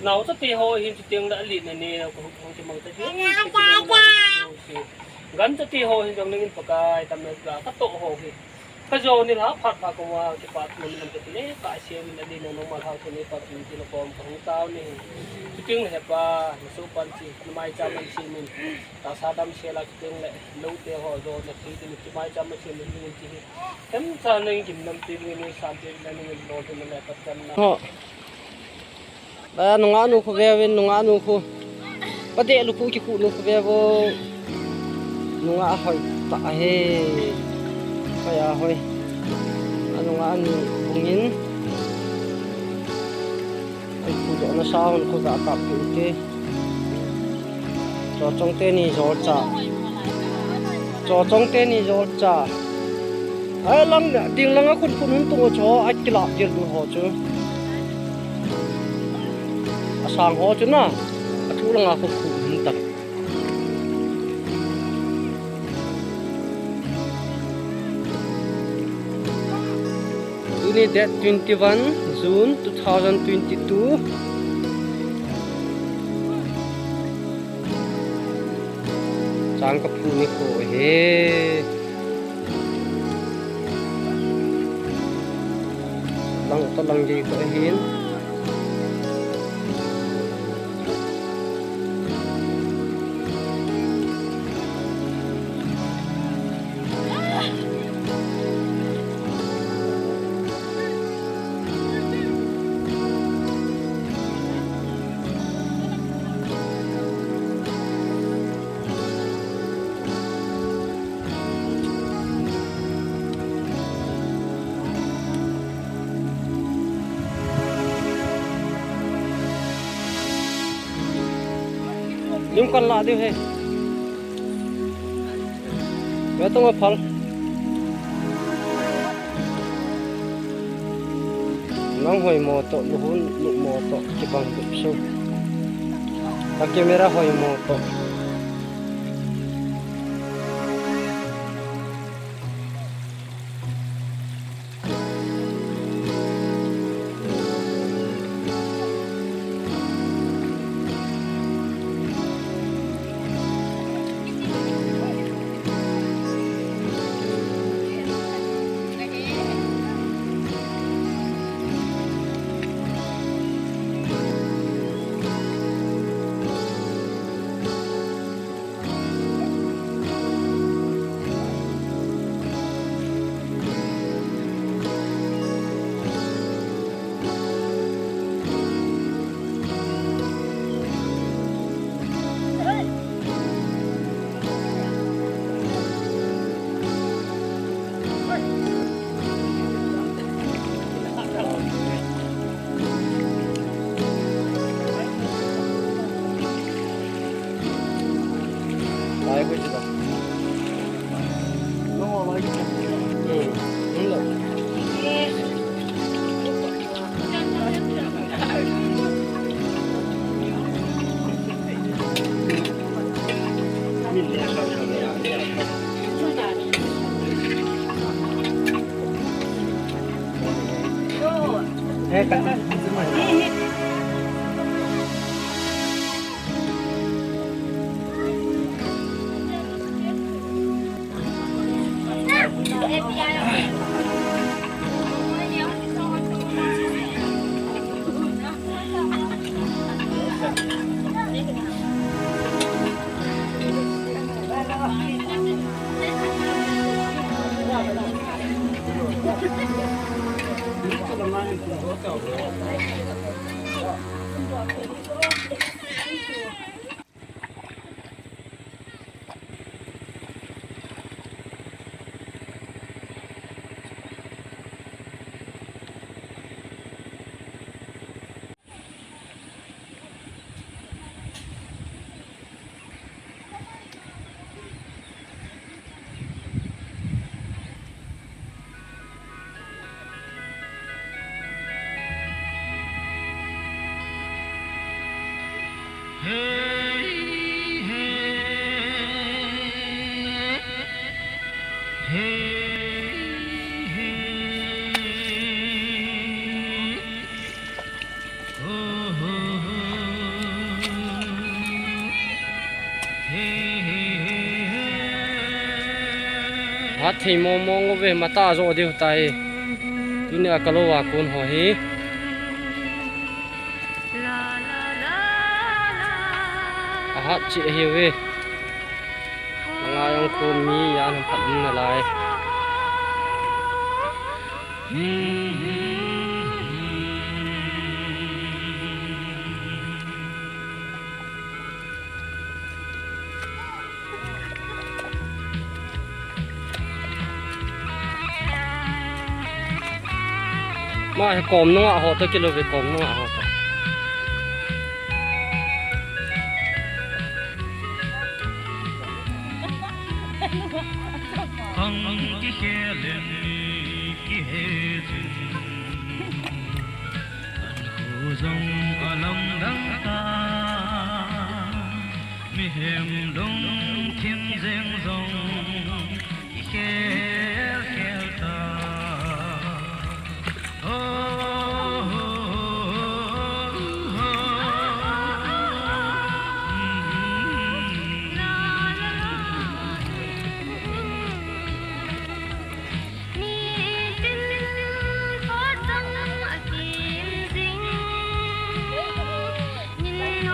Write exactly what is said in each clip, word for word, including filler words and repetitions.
Nao chate ho hin chuteng le alen ane, ka hung, hung kimang ta hi. Gancha te ho hin jong nangin Pakai, tam na ka, ka toh ho hi. Ka jo ni la phat pha ka wa, kipa mun lam ka ti le, ka sia min alen nang nong mal hao te ni pa tin ti lo kom ka hung tao ni. Chuteng le he pa, na so pan chi, na mai cha man chi min. Ta sa dam sia la chuteng le, lo te ho jo na ti ti ni ki mai cha man chi min ni ti hi. Em cha nang kim nam ti ni ni san ti na ni lo ti na le pa chan na. Ho. Ba, nungah nu khu ve uvin, nungah nu khu. Ba, deh lukhu kikhu nu khu ve vo. Nungah hoi tah ahi. Hoi a hoi. A nungah ni bungin. Ai khu doh na sa hon khu ga kap pi te. Cho chong teni jol cha. Cho chong teni jol cha. Ai lang, ding lang a khun khun hun tung cho, ai kila dir du ho chu. A sang ho chu na. A thu lang a khun khun hun ta. Tuni date twenty-one June two thousand twenty-two. Chang ka phu ni ko he. Lang to lang gei ko hin. Lim kan la diu he. Ve tong a phal. Nang hoi mo to, luhun lu mo to, kibang dup su. Ka camera hoi mo to. Athei mong mong uve, mata jo diu tai. Tunia kalou a kon ho hi. Ahat cheh ahiuve. Ngai jong kon mi jan phat um nalai. Ma, he kom nunga ho to kilou ve, kom nunga ho to. Ang kikhel in kihe chun, an khu jong alamdang ta, mihem lungthim jeng jong kikhel khel ta.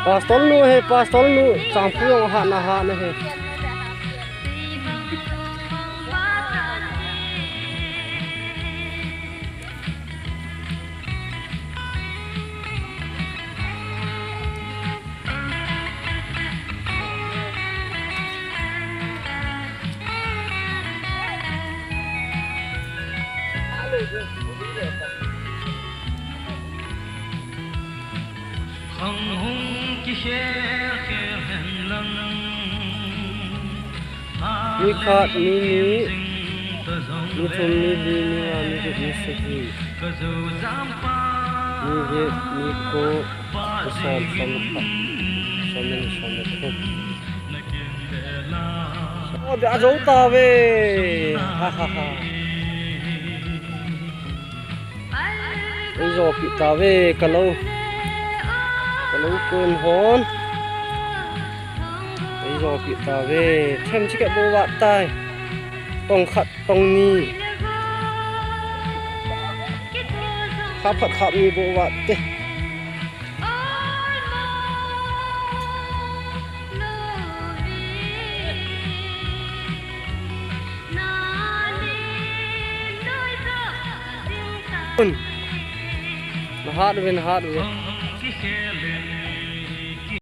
Pastor nu he, pastor nu, changpu jong ahat na ahat na he. Khang hung kikhel khel hen lang. Mi khat, mi ni, mi thum, mi li, mi nga, mi gup, mi sagi, mi get, mi ko, mi som, som le khat, som le ni, som le thum. Oh, dia jou tave. Ha, ha, ha. Eijopi tave, kalou. Kalou kon hon. Eijopi tave. Them chikhat bou vat tai. Tong khat, tong ni. Khap khat, khap ni bou vat te. Na hat uvin, hat uvin.